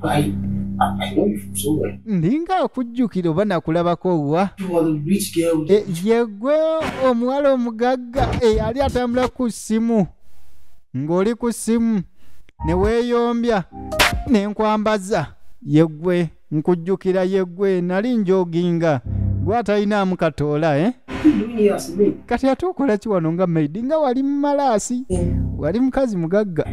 I know you from somewhere. Ndinga akujjukira oba nakulabako wa? You are the rich girl. Yegwe omuwala omugagga eyali atambula ku ssimu, ng'oli ku ssimu ne weeyombya ne nkwambaza. Yegwe nkujjukira, yegwe nali njoginga gwe atalinaamu katoola, eh? Doing here as a maid? Kati ate okola ki wano nga maid, nga wali mu malaasi, wali mukazi mugagga?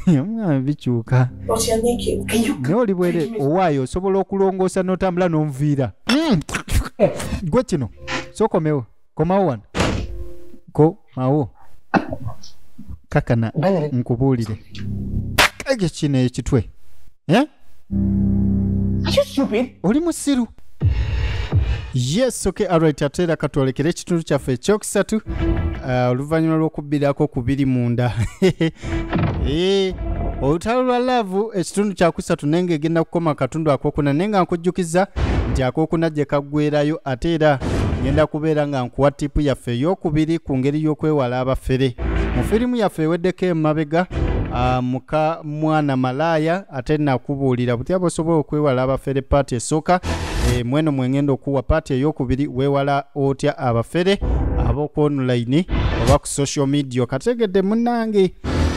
Omwana bikyuka. But you're naked. Can you Naye oli bwere, owaayo osobola okulongoosa n'otambula n'onviira. Gwe kino sokomewo, komawo wano, komawo kakana nkubuulire ekyo kino ekitwe. Eh? Are you stupid? Oli musiru? Yes, okay, alright. Ate era katwolekere ekitundu kyaffe ekyokusatu, oluvannyuma lw'okubbirako ku biri munda. Olutalo lwa love, ekitundu kyakusatu, naye ng'egenda kukoma katundu akokuna, naye nga nkujjukiza nti akokuna gye kaggwerayo, ate era ngenda kubeera nga nkuwa tip yaffe eyokubiri ku ngeri y'okwewala abafere mu firimu yaffe eweddeko emabega, muka mwana malaaya. Ate nakubuulira butya bw'osobola okwewala abafere part esooka. Mweno mwengenda okuwa part eyokubiri, weewala otya abafere ab'oku online oba ku social media. Kategedde munnange,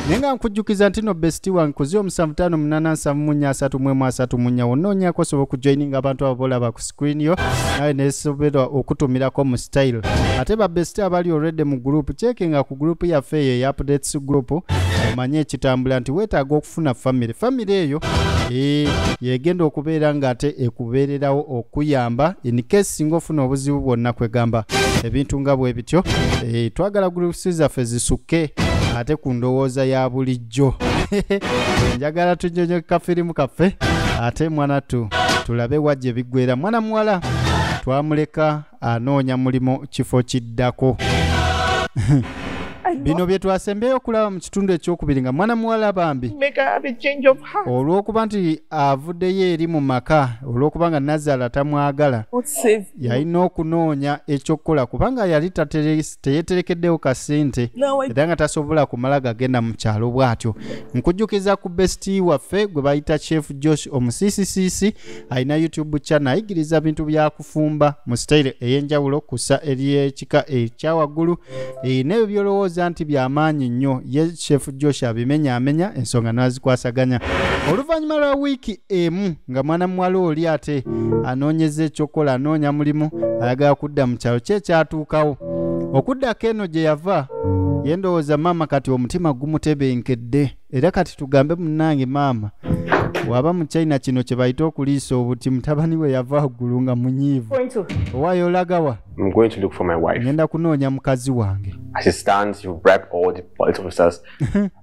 naye nga nkujjukiza nti no bestie wange ku 0758743434 wonnoonyaako osobola okujoininga abantu abo bolaba ku screen yo, nawe nesobola okutumirako mu style. Ate ba bestie abali already mu group, checkinga ku group yaffe eyo eya updates group, omanye ekitambula nti weetaaga okufuna family. Family eyo yegenda okubeera ng'ate ekubeererawo okuyamba in case singa ofuna obuzibu bwonna, kwegamba ebintu nga bwe bityo. Twagala groups zaffe zisukke ate ku ndowooza ya bulijjo. Njagala tunyonyoke kafirimu kaffe, ate mwana tu tulabe wajja ebiggwera. Mwana muwala twamuleka anoonya mulimu kifo kiddako. Bino bye twasembyeyo okulaba mu kitundu ekyokubiri, nga mwana muwala bambi Make her have a change of heart. olw'okuba nti avuddeyo eri mu maka, olw'okuba nga nazaala tamwagala, God save. yalina okunoonya ekyokukola kubanga yali teyeterekeddewo kasente Now I era nga tasobola kumala gagenda mu kyalo bw'atyo. Nkujjukiza ku bestie waffe gwe bayita Chef Josh omusiisisiisi, alina YouTube channel, ayigiriza bintu byakufumba mu sitayire ey'enjawulo kussa eryekika ekyawaggulu. N'ebyo byolowooza nti byamaanyi nnyo, ye Chef Josh abimenyaamenya ensonga n'azikwasaganya. Oluvannyuma lwa wiiki emu nga mwana muwala oli ate anoonyeza ekyokukola, anoonya mulimu, ayagala kudda mu kyalo kye. Ekyatuukawo okuddako eno gye yava, ye ndowooza maama kati omutima gumutebenkedde. Era kati tugambe munnange maama waba mu China kino kye bayita okuliisa obuti. Mutabani we yava waggulu nga munyiivu. Going to. Owaayo olagawa? I'm going to look for my wife. Ngenda kunoonya mukazi wange. As it stands, you bribed all the police officers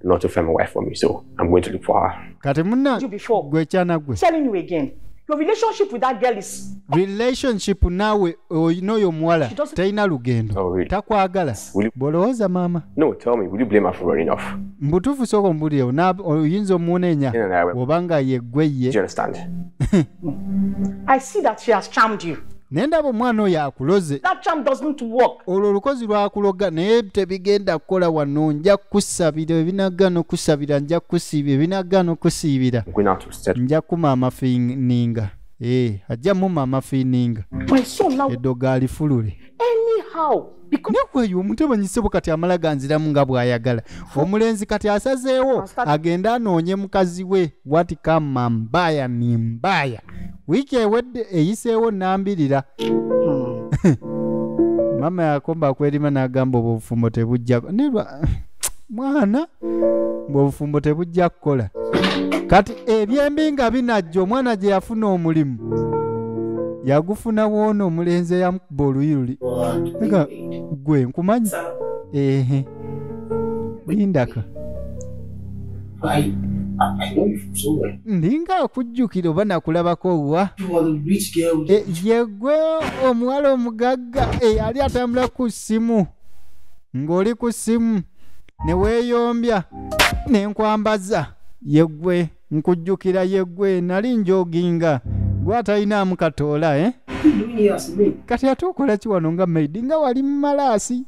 not to find my wife for me, so I'm going to look for her. Kati munna You before. gwe kyana gwe. Telling you again. Your relationship with that girl is Relationship naawe n'oyo omuwala She doesn't- talina lugendo. Oh, really? Takwagala. Will you- Bw'olowooza maama. No, tell me, will you blame her for running off? Mbutuufu sooka ombulire, oyinza omunenya Yeah, I will. oba ye gwe Do ye? you understand? I see that she has charmed you. Naye ndaba omwana oyo akuloze. That charm doesn't work. Olwo olukozi lwakuloga, naye tebigenda kukola wano. Nja kukusabira ebinagaana okusabira, nja kukusiibira ebinagaana okusiibira. I'm going out to settle. Nja kuma amafiininga. Ajja muma amafiininga. My son now Eddogo alifulule. anyhow because Nekweyo omutabanyisebo kati amala ganziramu nga bw'ayagala. Omulenzi kati asazeewo agende anoonye mukazi we. Wati kama mbaya ni mbaya, wiiki ewedde eyiseewo nambirira mama yakomba akwerima n'agamba obwo obufumbo tebujja nerwa mwana bwe obufumbo tebujja kukola. Kati ebyembi nga binajja, omwana gye yafuna omulimu yagufuna woona omulenzi eyamukuba oluyi luli. Nga gwe nkumanyi, ehe, lindaka. I know you from somewhere. Ndinga akujjukira oba nakulabako wa? You are the rich girl. Yegwe omuwala omugagga eyali atambula ku ssimu, ng'oli ku ssimu ne weeyombya ne nkwambaza. Yeggwe nkujjukira, yeggwe nali njoginga gwe atalinaamu katoola, eh? Doing here as a maid? Kati ate okola ki wano nga maid, nga wali mu malaasi,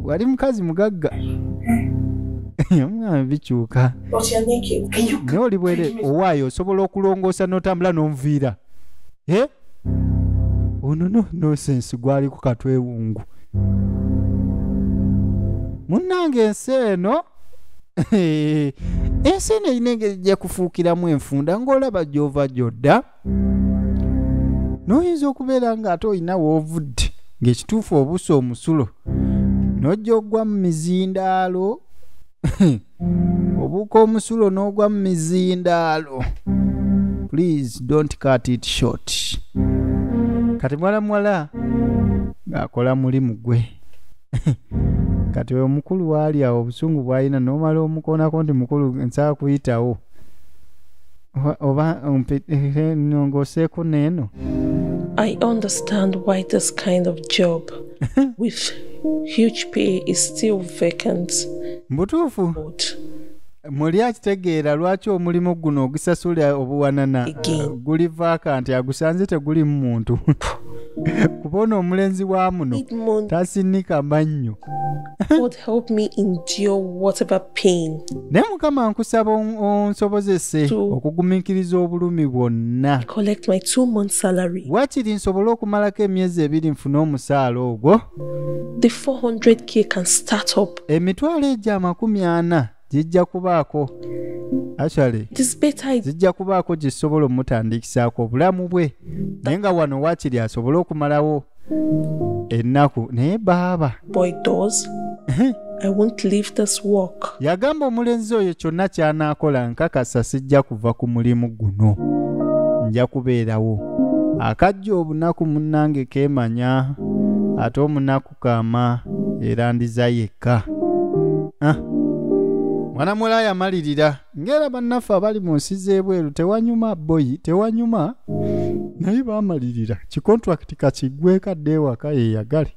wali mukazi mugagga? Bikyuka. But you're naked. Can you Naye oli bwere owaayo osobola okulongoosa n'otambula n'onviira. Eh? Ono no nonsense gwali ku katwewungu. Munnange ensi eno ensi eno erina engeri gyekufuukiramu enfunda ng'olaba gy'ova gy'odda n'oyinza okubeera ng'ate olina w'ovudde ng'ekituufu obuusa omusulo n'ojja ogwa mu mizindaalo obuuka omusulo n'ogwa mu mizindaalo. Please don't cut it short. Kati mwana muwala ng'akola mulimu gwe. Kati oyo omukulu waali awo obusungu bw'alina n'omala omukoonako nti mukulu nsaba kuyitawo oba nnongooseeko n'eno. I understand why this kind of job with huge pay is still vacant. Mbutuufu muli akitegeera lwaki omulimu guno ogusasula obuwanana guli vacant agusanze tegulimu muntu. Kuba ono omulenzi wa muno tasinika mannyo. God help me endure whatever pain. Naye Mukama nkusaba onsobozese okugumiikiriza obulumi bwonna. Collect my 2 month salary. Waakiri nsobole okumalako emyezi ebiri nfune omusaala ogwo. The 400k can start up. Emitwalo egyo 40 gijja kubaako. Actually, zijja kubaako gisobola omutandikisaako obulamu bwe. Naye nga wano waakiri asobole okumalawo ennaku. Naye baaba. Boy does. I won't leave this work. Yagamba omulenzi oyo kyonna ky'anaakola nkakasa sijja kuva ku mulimu guno. Nja kubeerawo. Akajja obunaku munnange keemanya ate omunaku kaama era ndiza yekka. Mwana muwala yamalirira ng'era bannaffe abali mu nsi z'ebweru tewanyuma boyi tewanyuma naye baamalirira kikontrakiti kakiggweko adde ewaka yeeyagale.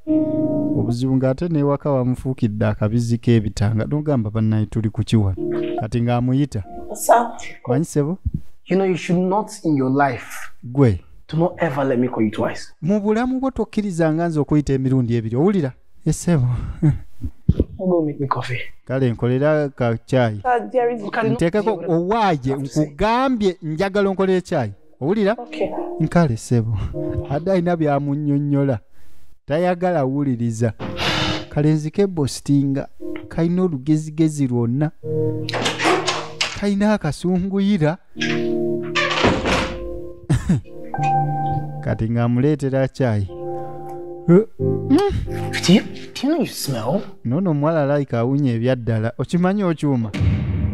Obuzibu ng'ate n'ewaka wamufuukidde akabizi k'ebitanga n'ogamba bannaye tuli ku kiwano kati ng'amuyita. Manyi ssebo? You know you should not in your life. Gwe. Do not ever let me call you twice. Mu bulamu bwo tokkirizanga nze okuyita emirundi ebiri owulira? Ssebo. Go make me coffee. Kale nkolera ka chai. Nteekeko owaaye nkugambye njagala onkolere chai. Owulira? Okay. Nkale ssebo. Adde alina by'amunnyonnyola. Tayagala wuliriza. Kalenzi kebositinga kalina olugezigezi lwonna. Kalina akasunguyira. Kati ng'amuleetera chai. Do you know you smell? Nono omuwala alayika awunya ebyaddala. Okimanyi okyuma?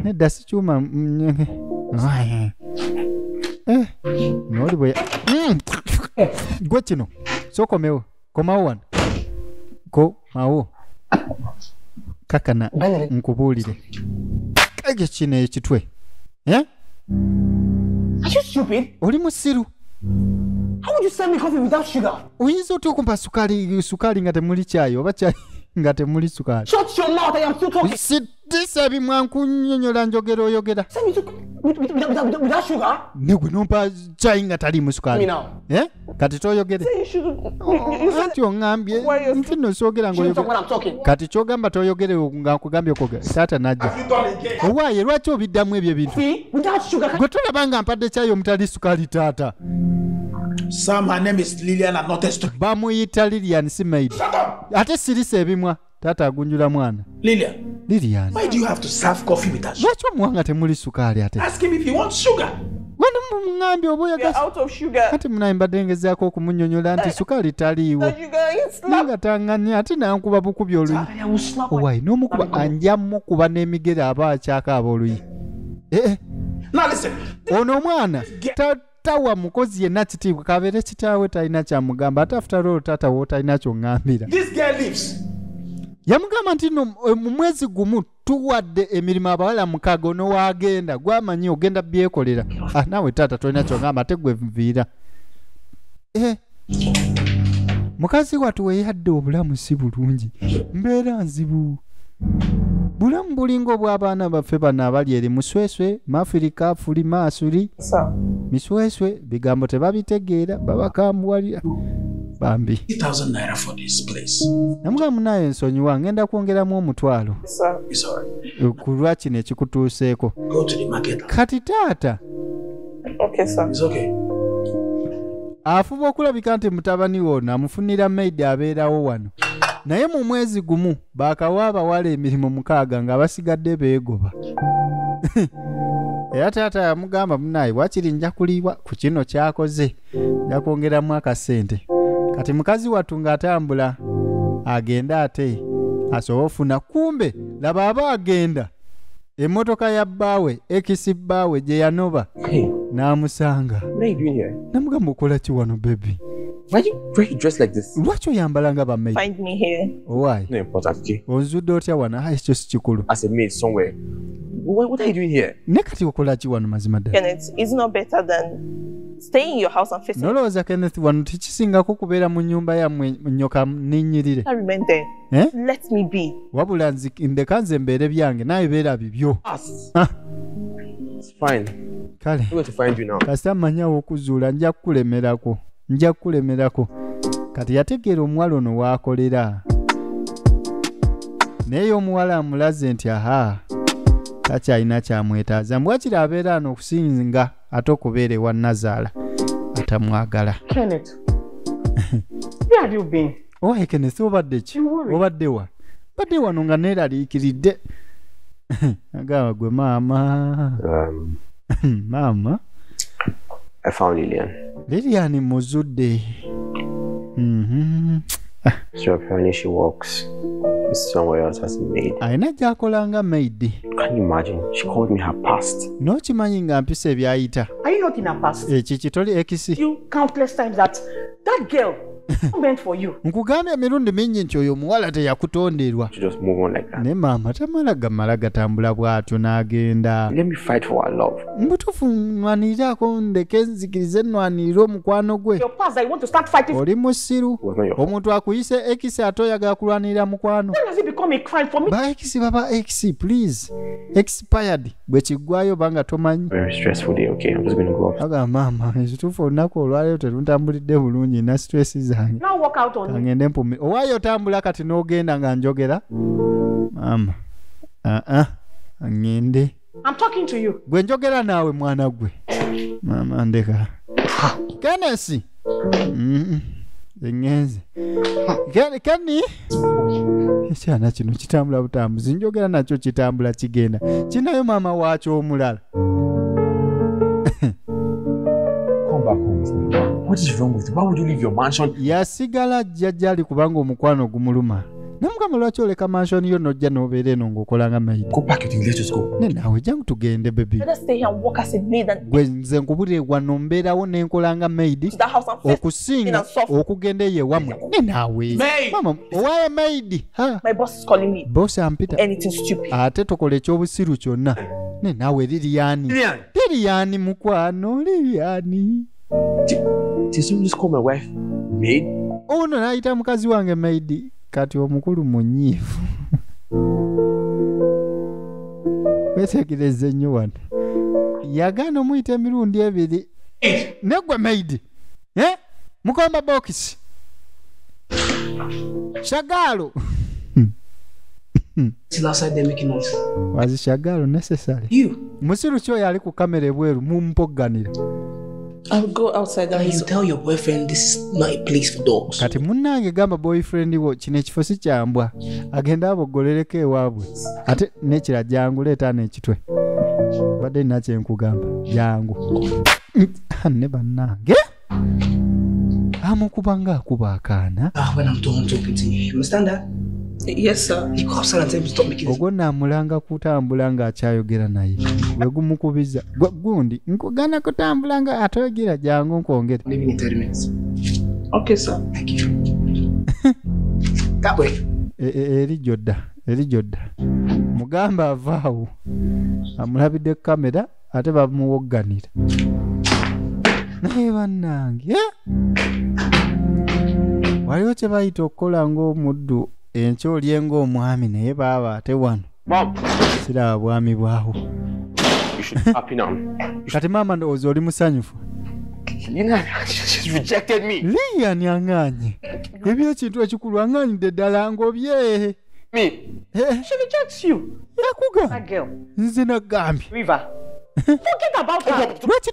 Nedda si kyuma. N'oli bwe gwe kino sookomewo komawo wano komawo kakana nkubuulire ekyo kino ekitwe. Are you stupid? Oli musiru. How would you send me coffee without sugar? Oyinza otya okumpa sukaali nga temuli kyayi oba kyayi nga temuli sukaali? Shut your mouth, I am still talking. Sitisa ebimwa nkunnyonnyola njogera oyogera. Send me to without sugar? Ne gwe nompa kyayi nga taliimu sukaali. Eh? Kati toyogere. Anti oŋŋambye nti nno soogera ng'oyogera. Kati ky'ogamba toyogere nga nkugambye okwogera. Taata n'ajja. Owaaye lwaki obiddamu ebyo ebintu? Gwe tolaba nga mpadde kyayi omutali sukaali taata. Sam, her name is Lillian and not Esther. Bamuyita Lillian si maid. Ate sirisa ebimwa. Taata agunjula mwana. Lillian. Lillian. Why do you have to serve coffee with us? Lwaki omuwanga temuli sukaali ate? Ask him if he wants sugar. Wano mungambye oba oyagala. Out of sugar. Ate munaye mbadde ngezaako okumunnyonnyola nti sukaali taliiwo. Nga tanganya ate nankuba bukubi oluyi. Owaayi n'omukuba anja mukuba n'emigere aba akyakaaba oluyi. Now listen. Ono omwana tawa mukozi yenna kitiibwa kabeere kitaawe talina kyamugamba ate after all taata wo talina ky'oŋŋambira. This girl lives. Yamugamba nti nno mu mwezi gumu tuwadde emirimu abawala 6 ono waagenda gwamanyi ogenda byekolera. Ah, naawe taata tolina ky'oŋŋamba ate gwe nviira. Mukazi wattu we yadde obulamu si bulungi. Mbeera nzibu. Bulamu bulinga obw'abaana baffe bano abali eri musweswe, mafirika, fuli, maasuli. Misweswe, bigambo tebabitegeera, babakambuwalira. Bambi. 2,000 naira for this place. Namugamba munaye nsonyiwa, ngenda kwongeramu 5,000. Sir. It's all right. Ku lwa kino ekikutuuseeko. Go to the market. Kati taata Okay, sir. It's okay. afuba okulabika nti mutabani we ono amufunira maid abeerawo wano, naye mu mwezi gumu baakawa abawala emirimu 6 nga basigadde beegoba. Era taata yamugamba munaye wakiri nja kuliwa ku kino kyakoze, nja kwongeramu akasente. Kati mukazi wattu ng'atambula agenda ate asobole ofuna, kumbe laba aba agenda emmotoka ya bbaawe ekisi bbaawe gye yanoba n'amusanga. What are you doing here? Namugamba okola ki wano baby? Why you dress like this? Lwaki oyambala nga bamaid? Find me here. Owaayi. Not important, okay? Onzudde otya wano? Ah, ekyo si kikulu. As a maid somewhere. What are you doing here? Ne kati okola ki wano mazima ddala? Kenneth, it's not better than staying in your house and facing. Nolowooza Kenneth wano tekisingako kubeera mu nnyumba yammwe nnyoka nninnyirire. I remain there. Eh? Let me be. Wabula ndeka nze mbeere byange naawe beera bibyo. Ah. It's fine. Kale. I'm going to find you now. Kasita mmanyawo okuzuula nja kukulemerako. Nja kukulemerako. Kati yategeera omuwala ono w'akolera. Naye omuwala amulaze nti aha takyalina kyamwetaaza. Mbwakiri abeera ano okusinga ate okubeera ewa nnazaala atamwagala. Kenneth, where have you been? Owaye Kenneth obadde ki? Obadde wa? Badde wano nga neeraliikiridde. Agamba gwe maama. Maama. I found Lillian. Lillian muzudde. So apparently she works somewhere else as a maid. Alina gy'akola nga maid. Can you imagine? She called me her past. N'okimanyi nga mpisa ebyayita. Are you not in her past? Ekyo kitoli ekisi. You countless times that girl meant for you. Nkugambye emirundi mingi nti oyo omuwala teyakutonderwa. She just move on like that. Ne maama tamala gamala gatambula bw'atyo n'agenda. Let me fight for our love. Mbutuufu nwaniririrako ndeke nzikirize nnwanirire omukwano gwe. Your past that you want to start fighting. Oli musiru. Omuntu akuyise ekisi ate oyagala kulwanirira mukwano. When has it become a crime for me? Ba ekisi baba ekisi please. Expired bwe kiggwayo banga tomanyi. Very stressful day, okay? I'm just going to go off. Agamba maama ekituufu olunaku olwaleero teruntambulidde bulungi na stress zange. Now walk out on me. Kangende mpumi. Owaayo otambula kati n'ogenda nga njogera. Maama. Ngende. I'm talking to you. Gwe njogera naawe mwana gwe. Maama ndeka. Kenneth. Ngenze. Kenny. Ekyana kino kitambula butambuzi njogera nakyo kitambula kigenda. Kinayo maama waakyo omulala. Come back home with me. What is wrong with you? Why would you leave your mansion? Yasigala jjajja ali kubanga omukwano gumuluma. Namugamba lwaki oleka mansion yo n'ojja n'obeera eno ng'okola nga maid. Go pack your things, let's just go. Ne naawe jangu tugende baby. Better stay here and work as a maid and Gwe nze nkubulire wano mbeerawo ne nkola nga maid to that house and face okusinga okugenda eyo ewammwe. Ne naawe. Mama owaaye maid. Ha. My boss is calling me. Boss ampita. Anything stupid. Ate tokola ekyobusiru kyonna. Ne naawe Lilian. Lilian mukwano Lilian. Did someone just call my wife maid? Ono n'ayita mukazi wange maid. Kati omukulu munyiivu. Weetegereze nnyo wano. Yagaana omuyita emirundi ebiri. Ne gwe maid. Eh? Mukomba bokisi. Shagalo. Still outside there making noise. Was Shagalo necessary? You. Musiru kyo yali ku kamera ebweru mumpoganira. I'll go outside and you tell your boyfriend this is not a place for dogs. Kati munnange gamba boyfriend wo kino ekifo si kyambwa. Agenda abogolereko ewaabwe. Ate n'ekira jangu leeta n'ekitwe. Badde nina kye nkugamba jangu. Ne bannange. Amukuba ng'akuba akaana. When I'm done talking to you, you understand that? Yes, sir. You go outside and tell me to stop making this. Ogwo naamulanga kutambula ng'akyayogera naye. Gwe gumukubiza. Gwe gundi nkugana kutambula nga atoyogera jangu nkwongere. Leaving in 30 minutes. Okay, sir. Thank you. That way. Eri jodda, eri jodda. Mugamba avaawo. Amulabidde kamera ate bamuwogganira. Naye bannange. Waliwo kye bayita okukola ng'omuddu enkya olye ng'omwami naye baaba ate wano. Mom. Siraba bwami bwawo. You should be happy now. Kati maama ndowooza oli musanyufu. Lina, she's rejected me. Lilian aŋŋaanye ebyekintu ekikulu aŋŋaanyidde ddala ngobye. Me. She rejects you. Yakuga. That girl. Nze nagambye. River. Forget about her. Lwaki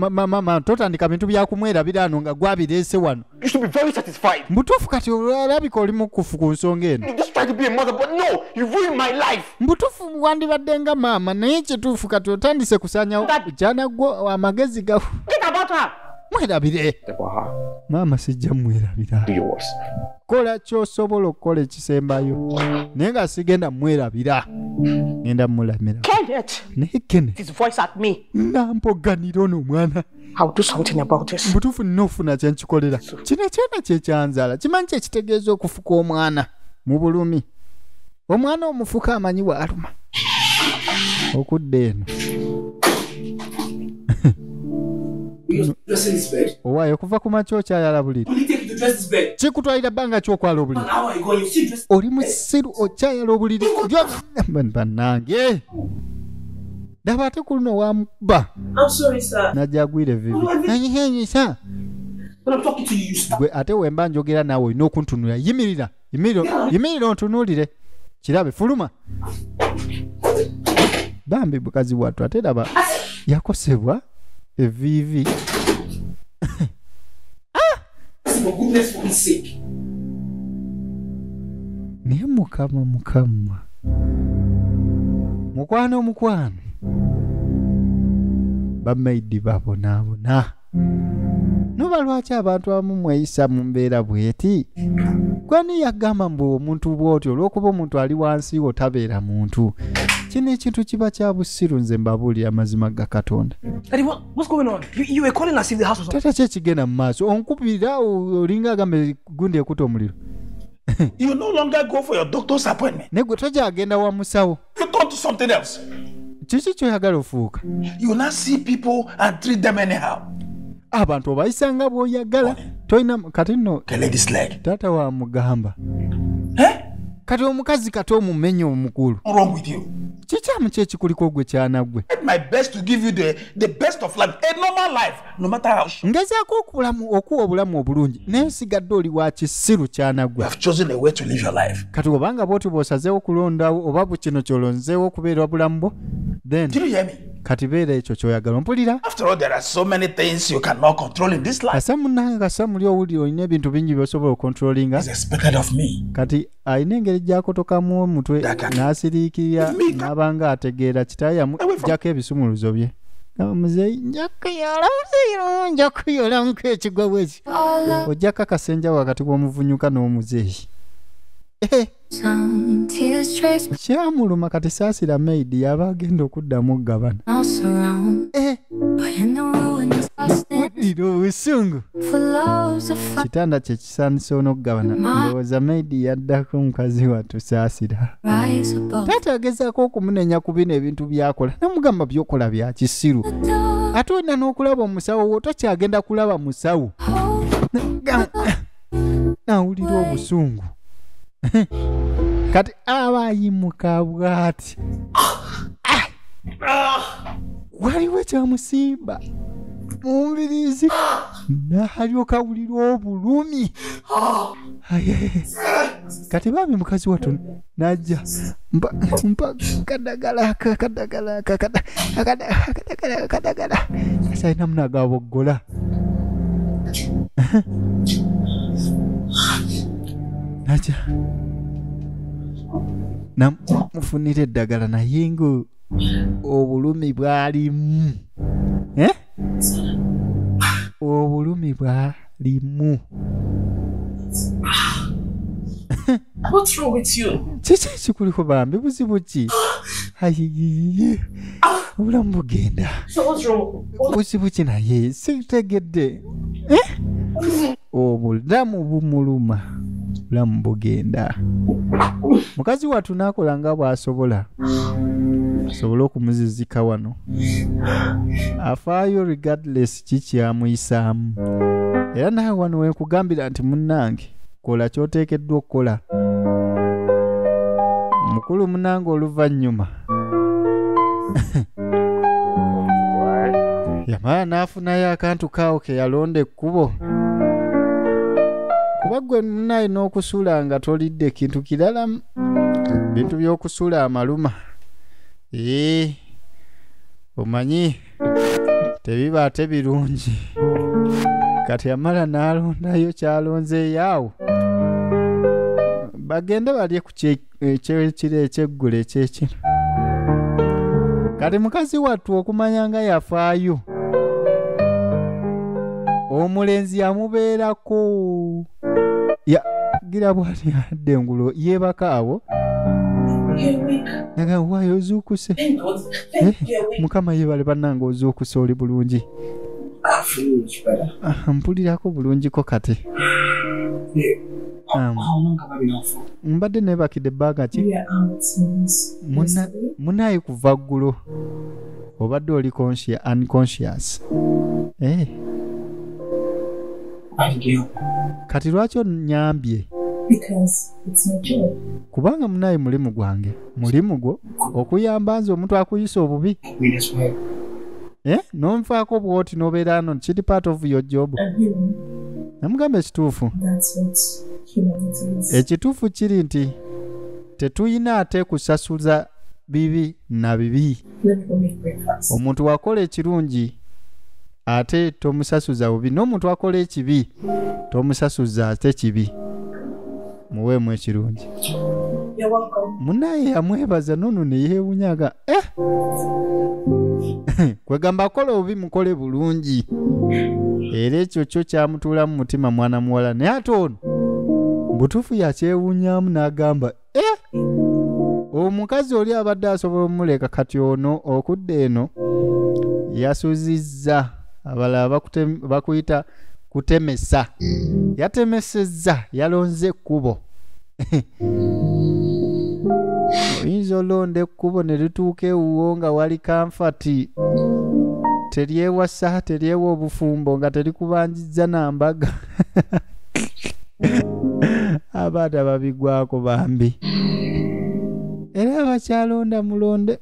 mama totandika bintu byakumwerabira ano nga gwabireese wano? You should be very satisfied. Mbutuufu kati olabika oli mukufu ku nsonga eno. You just try to be a mother, but no, you ruined my life. Mbutuufu wandibadde nga maama naye kituufu kati otandise kusanyawo kyana gwo amagezi ga. Forget about her. Mwerabire. Maama sijja mwerabira. Kola ky'osobola okukola ekisembayo naye nga sigenda mwerabira. Ngenda mulamira. Kenneth. Naye Kenneth. His voice at me. Nampoganira ono omwana. I'll do something about this. Mbutuufu nina okufuna kye nkikolera. Kino ekyana kye kyanzaala kimanyi kye kitegeeza okufuka omwana mu bulumi. Omwana omufuka amanyi bw'aluma. Okudda eno. Owaayo okuva ku makya okyayala buliri. Kikutwalira bbanga ki okwala obuliri? Oli musiru okyayala obuliri. Bannange. Ndaba ate ku luno wamukuba. Najja agwira evvivi. Gwe ate wemba njogera naawe olina okuntunulira. Yimirira. Yimirira ontunuulire. Kirabe fuluma. Bambi mukazi wattu ate laba yakosebwa evviivi. Naye mukama mukama. Mukwano mukwano. Bamaidi babonaabona. Noba lwaki abantu abamu mweyisa mu mbeera bw'eti? Gwani yagamba mbu omuntu bw'otyo olw'okuba omuntu ali wansi wo tabeera muntu. Kino ekintu kiba kya busiru nze mbabuulira amazima ga Katonda. Daddy, what's going on? You were calling as if the house was on. Tata ki ekigenda mu maaso? Onkubira olinga agamba gundi ekuta omuliro. You no longer go for your doctor's appointment. Ne gwe tokyagenda wa musawo. You turn to something else. Kiki ky'oyagala ofuuka? You now see people and treat them anyhow. Abantu obayisa nga bw'oyagala. Tolina kati nno. Taata wa mugamba. Kati omukazi kati omumenye omukulu. What's wrong with you? Kikyamu ki ekikuliko gwe kyana gwe? I tried my best to give you the best of life, a normal life, no matter how short. Ngezaako okuwa obulamu obulungi naye nsigadde oli wa kisiru kyana gwe. You have chosen a way to live your life. Kati obanga bw'otyo bw'osazeewo okulondawo oba kino ky'olonzeewo okubeera obulamu bwo, then Did you hear me? kati beera ekyo ky'oyagala ompulira. After all, there are so many things you cannot control in this life. Asa munnange kasa muli owulira olina ebintu bingi by'osobola okontrolinga. It's expected of me. Kati alina engeri gy'akotokamu omutwe n'asiriikirira n'abanga ategeera kitaaye yamuggyako ebisumuluzo bye. Muzeeyi nja kuyola muzeeyi nja kuyolamuko ekigwa bweki. Ojjako akasenja wakati w'omuvunyuka n'omuzeeyi. Kyamuluma kati saasira maid yaba agenda okuddamu okugabana. Wulira obusungu. Kitanda kye kisaanise n'okugabana. Ndowooza maid yaddako mukazi wattu saasira. Taata agezaako okumunenya ku bino ebintu by'akola namugamba by'okola bya kisiru. Ate olina n'okulaba omusawo wo tokyagenda kulaba musawo. Nawulira obusungu. Kati aba ayimuka bw'ati. Waliwo ekyamusimba mu mbiriizi n'alyoka awulira obulumi. Kati bambi mukazi wattu n'ajja mpa kadagala kadagala kadagala kadagala kati alina munagaboggola. Najja namufunira eddagala naye nga obulumi bwalimu. Obulumi bwalimu. What's wrong with you? Kiki ekikuliko bambi buzibu ki? Ayiyiyi. Obulamu bugenda. So what's wrong? Buzibu ki naye sitegedde. Obulamu bumuluma. Obulamu bugenda. Mukazi wattu n'akola nga bw'asobola. Asobole okumuzizika wano. Afaayo regardless kiki amuyisaamu. Era naawe wano we nkugambira nti munnange kola ky'oteekeddwa okukola. Mukulu munnange oluvannyuma. Yamala n'afunayo akantu kaawo ke yalonda ekkubo, kuba gwe munaye n'okusula nga tolidde kintu kirala, bintu by'okusula amaluma. Ee, omanyi tebiba ate birungi. Kati amala n'alondayo kyalonzeeyo awo, bagende balye ku ekyekiro ekyeggulo ekyekiro. Kati mukazi wattu okumanya nga yafaayo, omulenzi yamubeerako ya gira bwati adda engulo yeebaka awo. Naga waayo ozuukuse? Eh, Mukama yeebale bannange, ozuukuse, oli bulungi? I feel much better. Ah, mpulirako bulungiko kati. How long have I been out for? Mbadde neebakidde ebbanga ki? We were out since yesterday. Munaaye kuva ggulo obadde oli unconscious. Eh, Why did you help? Kati lwaki onyambye? Because it's my job. Kubanga munaye mulimu gwange, mulimu gwo okuyamba nze omuntu akuyisa obubi. Help me this way. Eh, nonfaako bwoti n'obeera no kiri part of your job. And you know, Namugamba ekituufu. that's what humanity is. Ekituufu kiri nti tetuyina ate kusasuza bibi na bibi. Let me go make breakfast. Omuntu wakola ekirungi ate tomusasuza bubi, n'omuntu akola ekibi tomusasuza ate kibi, muweemu ekirungi. You're welcome. Munaye yamwebaza nono neyeewunyaga, eh! Kwegamba akola obubi mukole bulungi, era ekyo kyo kyamutuula mu mutima mwana muwala. Naye ate ono butuufu yakyewuunyamu n'agamba, eh! Omukazi oli abadde asobola omuleka, kati ono okudda eno yasuzizza abalala bakuyita kutemesa, yatemesezza, yalonze ekkubo. Oyinza olonda ekkubo ne lituuka ewuwo nga wali kanfati, teryewasa, teryewa obufumbo, nga terikubanjizza na mbaga. Abaana babigwako bambi. Era abakyalonda mulonde.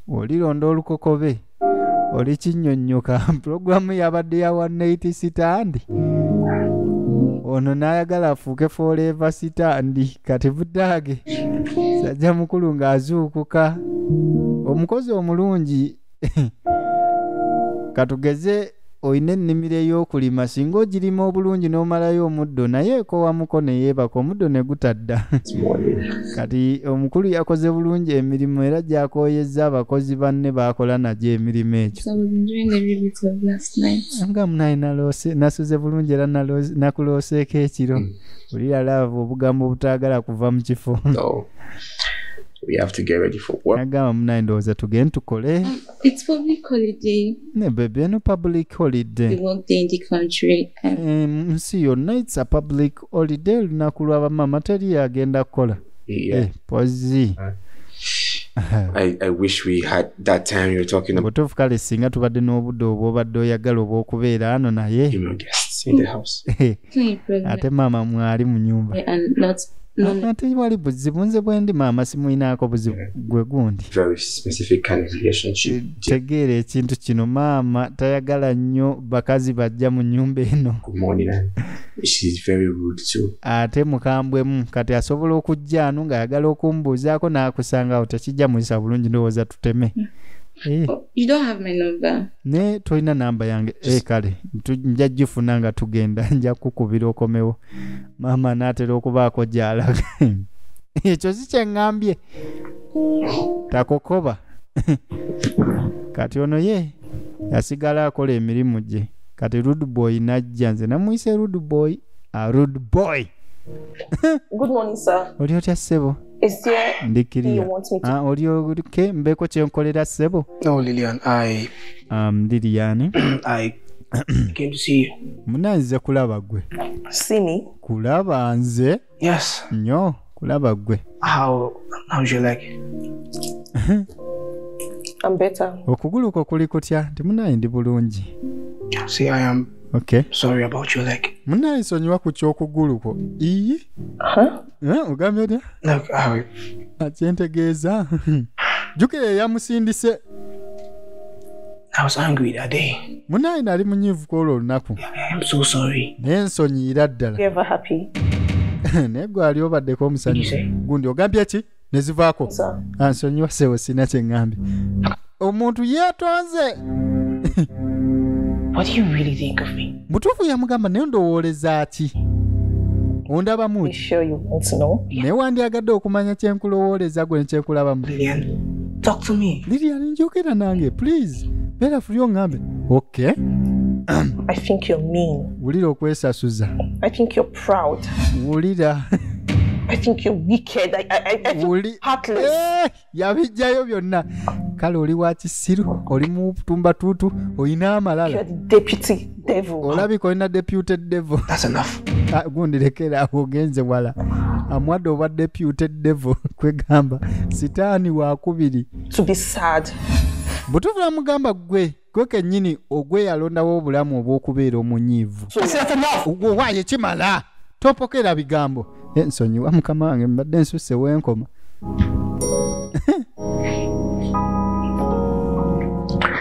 Olironda olukokobe oli kinnyonnyoka. Pulogulaamu yabadde ya 180 stand, ono n'ayagala afuuke forever stand. Kati buddaage sajja mukulu ng'azuukuka omukozi omulungi. Katugeze olina ennimiro ey'okulima, singa ogirima obulungi n'omalayo omuddo, naye ekowamuko ne yeebaka omuddo ne gutadda. This morning. Kati omukulu yakoze bulungi emirimu era gyakooyezza abakozi banne baakola nagyo emirimu egyo. So I was enjoying every bit of last night. Nga munaye nasuze bulungi era nakulooseeko ekiro. Olira laavu obugambo obutaagala kuva mu kifo. So we have to get ready for work. Nagamba munaye ndowooza tugende tukole. It's public holiday, Ne baby, eno public the holiday. work day in the country. Mu nsi yonna it's a public holiday, olunaku lw'abamama, teri agenda kukola. Yeah. Eh, pozi. I wish we had that time you were talking about Butuufu kale singa tubadde n'obudde obwobadde oyagala obw'okubeera ano, naye female guests in the house. It's not a problem. Ate maama mwali mu nyumba. And not no Ate wali buzibu, nze bwe ndi maama simuyinaako buzibu gwe gundi. Very specific kind of relationship. Tegeera ekintu kino, maama tayagala nnyo bakazi bajja mu nnyumba eno. Good morning. And she's very rude too. Ate mukambwemu, kati asobola okujja ano ng'ayagala okumbuuzaako n'akusangawo, tekijja muyisa bulungi, ndowooza tuteme. Eh, Oh, you don't have my number. Ne tolina namba yange? E kale nja gifuna nga tugenda, nja kukubira okomewo. Maama anaatera okubaako gy'alaga, ekyo si kyeŋŋambye takokoba. Kati ono ye yasigala akola emirimu gye. Kati rude boy najja, nze namuyise rude boy, a rude boy. Good morning, sir. Oli otya ssebo? Is there Ndikiriya. you want me to Ah, oli olike mbeeko kyenkolera ssebo? No, Lillian, I Lilian, I came to see you. Munanze kulaba gwe. See me? Kulaba nze? Yes. Nnyo kulaba gwe. How's your leg? I'm better. Okugulu kwo kuli kutya? Nti munaye ndi bulungi. See, I am Okay. sorry about your leg. Munaye nsonyiwa ku kyokugulu kwo. Iyi. Huh? Eh, ogambye otya? Look, I Kyentegeeza jjukira eyamusindise. I was angry that day. Munaye nali munyiivu ku olwo olunaku. I'm so sorry. Naye nsonyiira ddala. You ever happy? Naye gwe ali obaddeko omusanyufu gundi ogambye ki ne zivaako? Sir. Ansonyiwa sewo, sina kye ŋŋambye. Omuntu yeetonze. What do you really think of me? Mutuufu yamugamba naye ndowooleza ki ondabamu You ki? sure you want to know? Naye wandyagadde okumanya kyenkulowooleza gwe nekyenkulabamu. Lillian, talk to me. Lilian, njogera nange please, beera fuli oŋŋambe. Okay. I think you're mean. Wulira okwesasuza. I think you're proud. Wulira. I think you're wicked. I think Wuli heartless. Eh, yabijjayo byonna. Kale oli wa kisiru, oli mu tumbatuutu, olina amalala. You're the deputy devil. Olabika olina deputy devil. That's enough. Ah, gundi lekera awo, ogenze wala. Amwadde obwa deputy devil, kwegamba sitaani wakubiri. To be sad. Butuufu namugamba gwe gwe kennyini ogwe yalondawo obulamu obw'okubeera omunyiivu. I said that's enough. Ogwo waaye kimala topokera bigambo. Eh, nsonyiwa mukama wange, mbadde nsusse wenkoma.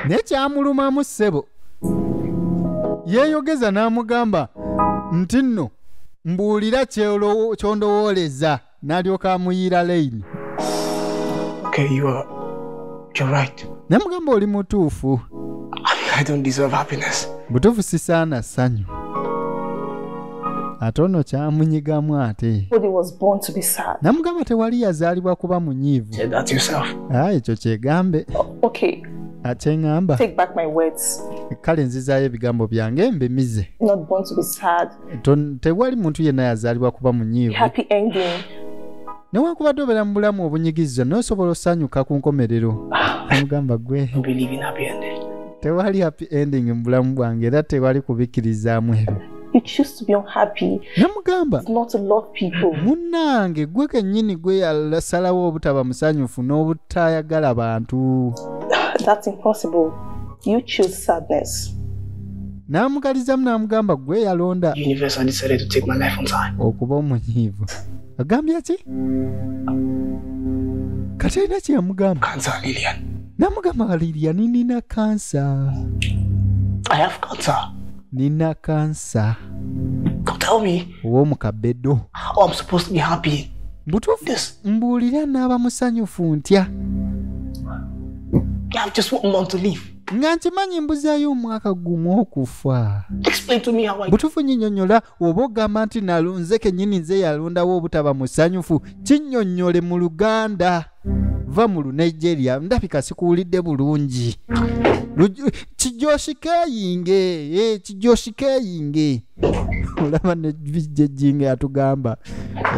Naye kyamulumamu ssebo yeeyogeza n'amugamba nti nno mbuulira kyondowooleza n'alyoka amuyiira leyini. Okay, you're right. Namugamba oli mutuufu. I don't deserve happiness. Butuufu sisaana ssanyu. Ate ono kyamunyigamu ate. Nobody was born to be sad. Namugamba tewali yazaalibwa kuba munyiivu. Said that yourself. Aa, ekyo kyegambe. Okay, Akyeŋŋamba. take back my words. Kale nzizaayo ebigambo byange mbimize. Not born to be sad. Tewali muntu yenna yazaalibwa kuba munyiivu. Happy ending. Newankubadde obeera mu bulamu obunyigiriza naye osobola osanyuka ku nkomerero. Namugamba gwe I don't believe in happy ending. tewali happy ending mu bulamu bwange era tewali kubikkirizaamu ebyo. You choose to be unhappy, Namugamba not to love people. munnange gwe kennyini gwe yasalawo obutaba musanyufu n'obutayagala bantu. That's impossible. You choose sadness. N'amugalizamu n'amugamba gwe yalonda The universe had decided to take my life on time. okuba omunyiivu. Agambye ki? Kati alina kye yamugamba. Cancer, Lillian. Namugamba Lilian nina kansa. I have cancer. Nina kansa Come tell me ow'omu kabedo. how I'm supposed to be happy. Butuufu This mbuulira n'aba musanyufu ntya I have just 1 month to live. nga nkimanyi mbuzaayo omwaka gumu okufa. Explain to me how I Butuufu nnyinnyonnyola oba ogamba nti nze kennyini nze yalondawo obutaba musanyufu kinnyonnyole mu Luganda. Va mu Lunigeria ndabika sikuwulidde bulungi. Kijoshikeyinge, kijoshikeyinge. Olaba ne bijjejjinga yatugamba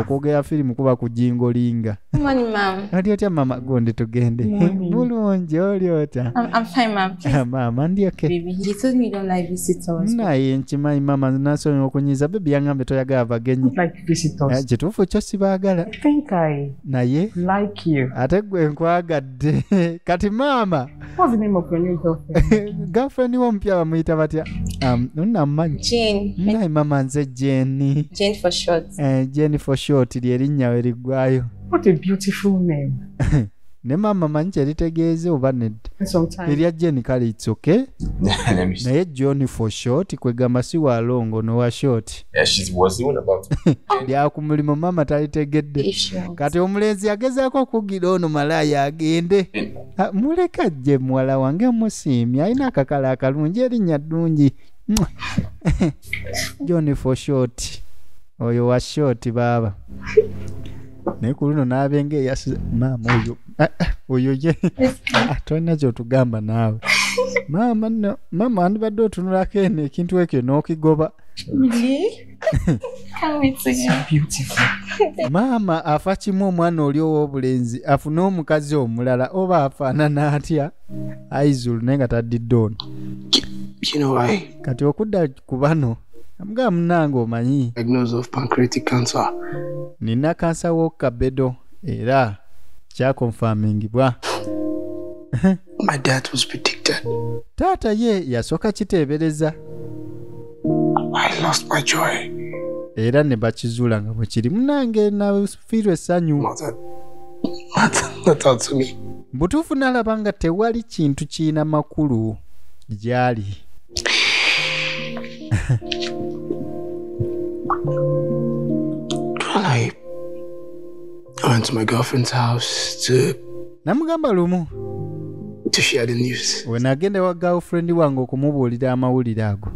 okwogera firimu kuba kujingolinga. Good morning, ma'am. Oli otya mama gundi tugende? Bulungi oli otya? I'm fine, ma'am. Please, Maama ndi okay. baby. He told me you don't like visitors. Naye nkimanyi mama nasonyiwa okunyiiza bebi yangambye toyagala bagenyi. Like visitors. Eh, kituufu kyo sibaagala I think I naye like you. ate gwe nkwagadde. Kati maama What's the name of your new girlfriend? girlfriend wo omupya bamuyita batya? Nnamumanyi. Jane. Naye maama nze Jane. Jane for short. Eh, Jane for short lyerinnya we liggwayo. What a beautiful name. Ne maama manyi kyeritegeeza oba nedda. Sometimes. Erya Jane kale it's okay. Let me see. Naye John for short kwegamba si wa longo nowa short. Yeah, she was even about to. Lya ku mulimu maama talitegedde. If she wants. Kati omulenzi yagezaako okugira ono malaaya agende. Ah, muleka ajje muwala wange musiimye alina akakala akalungi erinnya ddungi. Mwah. John for short oyo wa short baaba. Naye ku luno n'abenga eyasiza maama oyo ah, ah, oyo ye Ah, tolina ky'otugamba naawe maama nno maama wandibadde otunulako eno ekintu ekyo n'okigoba. Really? Can't wait to hear. Beautiful. Maama afa kimu omwana oli ow'obulenzi afune omukazi omulala oba afaanana atya aizulu naye nga taddidde ono. You know, I Kati okudda ku bano amugamba munnange omanyi diagnosed of pancreatic cancer. nina kansa w'okukabedo era kyakonfamingibwa. My death was predicted. Taata ye yasooka kiteebereza I lost my joy. era ne bakizuula nga bwe kiri. Munnange nafiirwa essanyu. Not, not to me. Butuufu nalaba nga tewali kintu kirina makulu. Gyali. Well, I went to my girlfriend's house to Namugamba lumu to share the news. We nagenda wa girlfriend wange okumubuulira amawulire ago,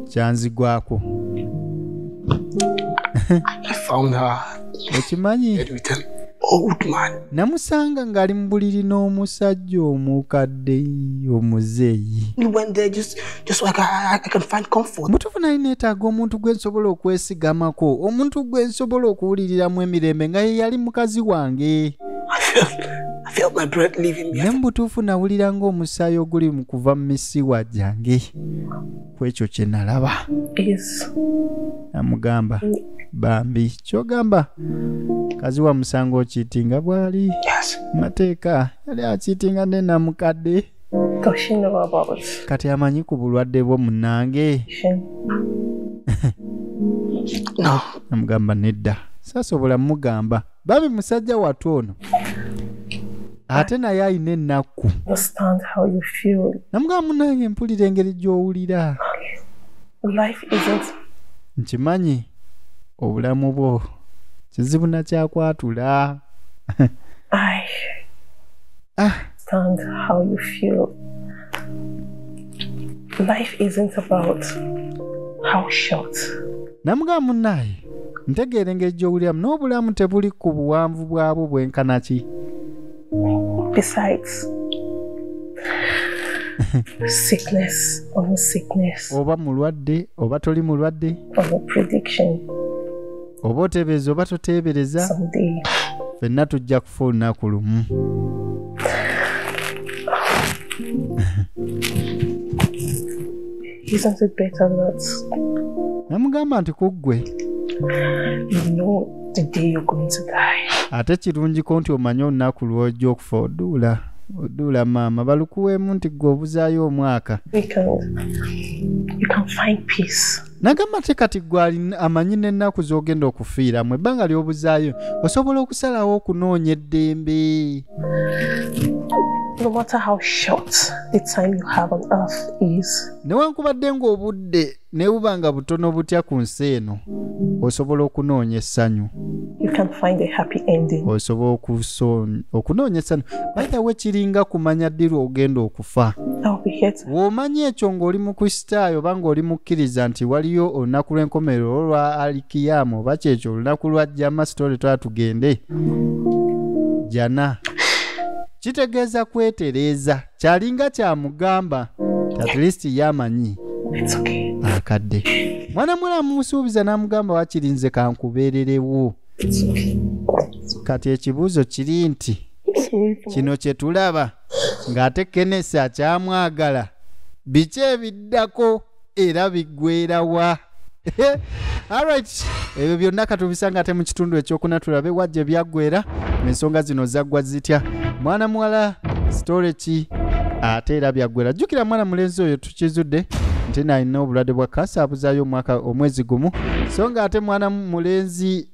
kyanzigwako. I found her Okimanyi, with an old man. namusanga ng'ali mu buliri n'omusajja omukadde omuzeeyi. We went there just so I can find comfort. Mutuufu nali neetaaga omuntu gwe nsobola okwesigamako, omuntu gwe nsobola okuwuliriramu emirembe, nga ye yali mukazi wange. I felt my breath leaving me. Ne mu butuufu nawulira ng'omusaayi oguli mu kuva mu misiwa gyange ku ekyo kye nalaba. Is Namugamba, bambi kyogamba kazi wa musango okiitinga bwali Yes. mateeka yali akiitinga ne namukadde. Does she know about it? Kati amanyi ku bulwadde bwo munnange? No. Namugamba nedda, saasobola mugamba. Babi musajja wattu ono ate naye alina ennaku. Understand how you feel. Namugamba, munnange mpulira engeri gy'owulira. Life isn't Nkimanyi obulamu bwo kizibu nakyakwatula. I understand how you feel. Life isn't about how short. Namugamba, munnaye ntegeera engeri gy'owuliramu, n'obulamu tebuli ku buwanvu bwabwo bwenkana ki. Besides, sickness or no sickness Oba mulwadde oba toli mulwadde, or no prediction, oba oteebereza oba toteebereza, someday ffenna tujja kufa olunaku lumu. Isn't it better that Namugamba nti ku ggwe you know the day you're going to die? Ate kirungiko nti omanye olunaku lw'ojja okufa. Oduula oduula maama balukuweemu nti ggwe obuzaayo omwaka. You can find peace. Nagamba te kati ggwe amanyi n'ennaku z'ogenda okufiiramu, ebbanga ly'obuzaayo osobola okusalawo okunoonya eddembe. No matter how short the time you have on earth is, Newankubadde ng'obudde ne buba nga butono butya ku nsi eno, osobola okunoonya essanyu. you can find a happy ending. Osobola okunoonya essanyu. By the way, kiringa kumanya ddi lw'ogenda okufa. I'll be here to Bw'omanya ekyo ng'oli mukristaayo oba ng'oli mukkiriza nti waliyo olunaku lw'enkomerero olwa alikiyaamu oba kyekyo olunaku lwa jjama sitole twala tugende jana, kitegeeza kwetereeza. Kyalinga kyamugamba at least yamanyi It's okay. akadde. Mwana muwala amusuubiza n'amugamba wakiri nze kankubeererewo. It's okay. Kati ekibuuzo kiri nti Sorry for kino kye tulaba ng'ate Kenesi akyamwagala, biki ebiddako era biggwerawa? Alright, ebyo byonna katubisanga ate mu kitundu ekyokuna, tulabe wajja byaggwera, ensonga zino zaggwa zitya, mwana muwala sitole ki ate era byaggwera. Jjukira mwana mulenzi oyo tukizudde nti nalina obulwadde bwa kansa, abuzaayo omwaka omwezi gumu, so nga ate mwana mulenzi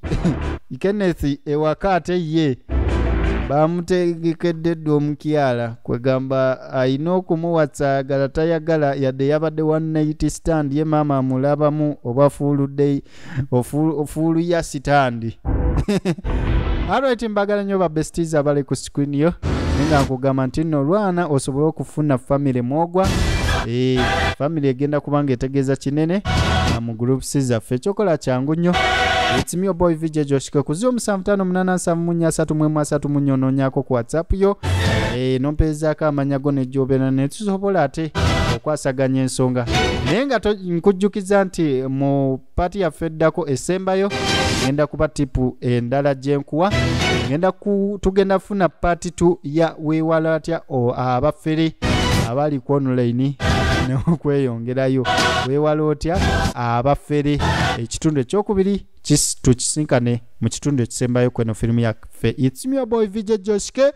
Kenneth ewaka ate ye bamutegekedde dda omukyala, kwegamba alina okumuwasa agala tayagala, yadde yabadde one night stand, ye maama amulabamu oba fuuludde ofuulu ya stand. Alright, mbagala nnyo ba besties abali ku screen yo, naye nga nkugamba nti nno olwana osobole okufuna family mwogwa. Family egenda kubanga etegeeza kinene mu groups zaffe. Ekyokola kyangu nnyo. It's me, your boy VJ Joshua, ku 0758743434 onoonyaako ku WhatsApp yo, nompeezaako amanya go nejjobeera ne tusobola ate okwasaganya ensonga. Naye nga nkujjukiza nti mu part yaffe eddako esembayo ngenda kuba tip endala gye nkuwa. Tugenda kufuna part 2 ya weewala atya abafere abali ku online n'okweyongerayo. Weewala otya abafere, ekitundu ekyokubiri tukisinkane mu kitundu ekisembayo kweno firimu yaffe. It's me, your boy VJ Joshke.